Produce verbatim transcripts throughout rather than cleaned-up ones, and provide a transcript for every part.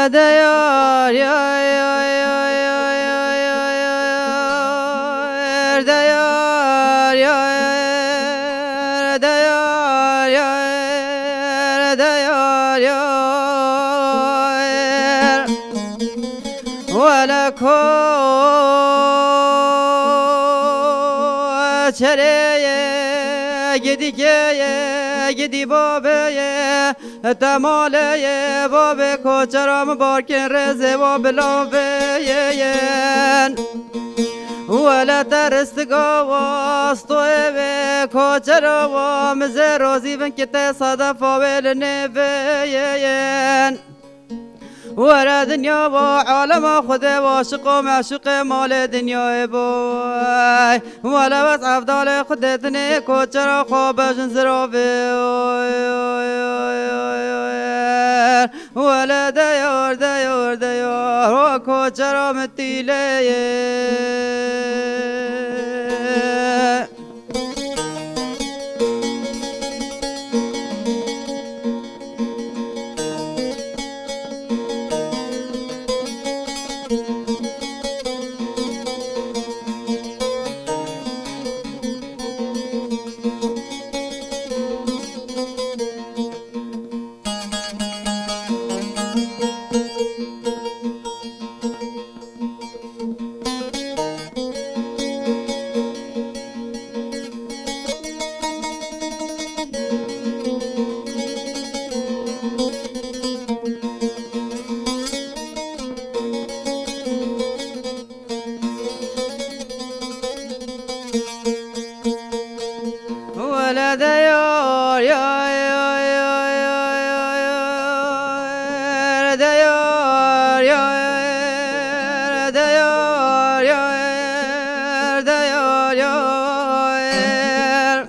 Diyar, yar, yar, diyar, yar, diyar, yar. Wele koçerê ye, gidî kê ye, gidî babê ye, te malê ye, babê koçera min barkên rêzê wa bilavê ye yên. Wele te ristiga wa stoyê wê koçera wa min zê rozî bin ki te sedefa wê li nêvê ye yên. Were dinya bo alema Xwedê, aşiq û meşûqê malê dinyayê bo. Wele wes evdalê Xwedê dinê koçera xwe bejin ziravê. Wele deyar, deyar, deyar, o koçera min tîlê ye. Wele deyar, yar, yar, deyar, yar, deyar, yar, deyar, yar.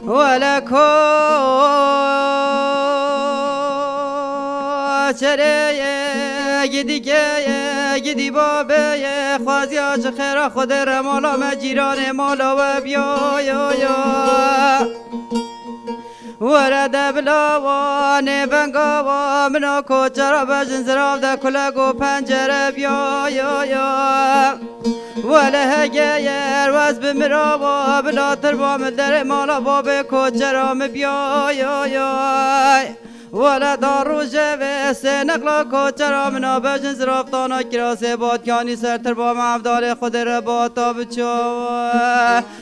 Wele koçerê ye, gidî kê ye, gidî babê ye, xwaziya ji xêra Xwedê re mala me cîranê mala we biya, ya, ya. Were de bila wa nêvenga wa min a koçera bejin zirav de kulek û pencere biya, ya, ya. Wele hege yer wez bi mirava, bila tirba min derê mala babê koçera min biya, ya, ya. Wele da rojevê sê neqla koçera min a bejin ziraftana kirasê batyanî ser tirba min evdalê Xwedê re bata biço.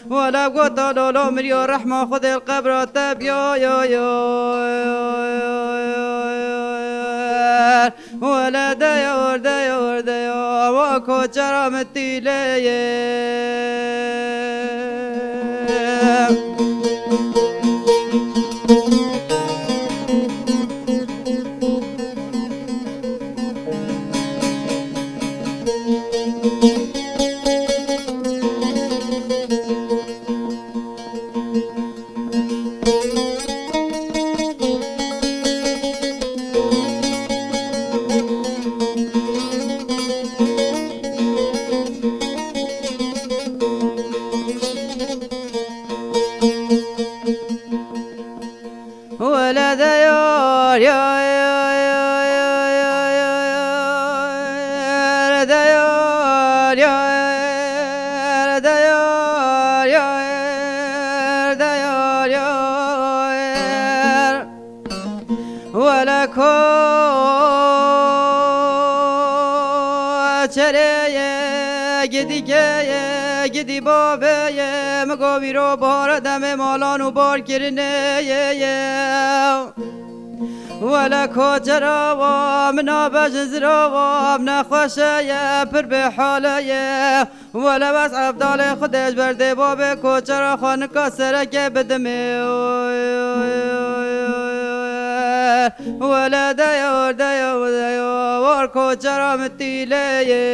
Wele gota lolo miriyo rehma Xwedê li qebra te biya, ya, ya. Wele deyar, deyar, deyar, wa koçera min tîlê ye. Wele deyar, yar, yar, yar, yar, yar, deyar, yar, deyar, yar, deyar, yar. Wele koçerê ye, gidî kê ye, gidî babê ye, min go vîro bahare demê malan û bar kirinê ye, ye. Wele koçera wa min a bejin zira wa min nexweşe ye, pir bêhale ye. Wele wes evdalê Xwedê ji ber dê babê koçera xwe nika sereke bidimê. Wele deyar, deyar, deyar, war koçera min tîlê ye.